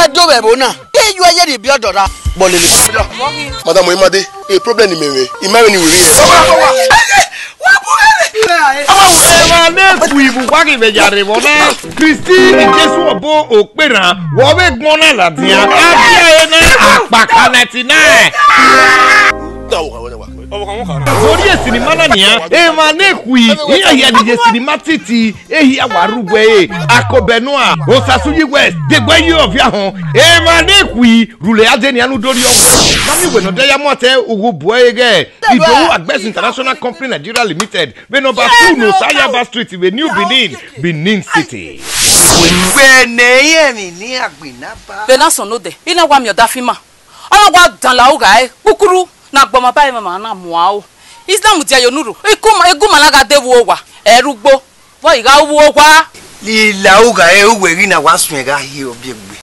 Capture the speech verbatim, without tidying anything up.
Ẹ do vbe ẹvbo na. Ke yu ẹyẹ rhie biẹ ọdọ ra. Bọ lele. Madam, ima de. E problem ni mẹ mwẹ. Ima mwẹ ni were. Emwa ne ku ibu wa ghi vbe ya rre vbọ na. Kristi Jesu ọbo okperhan, wọ vbe gbọn na ladian. A biẹ ẹre na akpaka ninety nine. Vbe orhiọn sinima na nian, emwa ne khui, iran hia ni ye sinima titi, ehia wa rre uwẹ ẹre, Akobẹnua, Osasu yi West, degbe yi Ọviahọn, emwa ne khui, rhulẹ a de nian ne u do rhie ọgua. Ma miẹn uwẹ ne ọ da ya mu ọtẹn ughu bu ẹre ghẹ, Idowu Agbẹs International Company Nigeria Limited, vbe number two ne Osayaba Street, vbe New Benin, Benin City. Wẹ ne irẹn emwi ne iran gbe na ba. Vbe na sọn nodẹ, I na wa miẹn ọdafẹn ima. Ọ na wa dan la ugha ẹre kpukpru ne agbọn ba emwa na muan aro. Islam dia ye onurho, igu ma, igu ma na gha de vbe owa, ẹre ugbo, vbe ọ i gha ru vbe owa. Ni la ugha ẹre uwẹ ghi na wa suẹn gha hie ọbiẹgbe.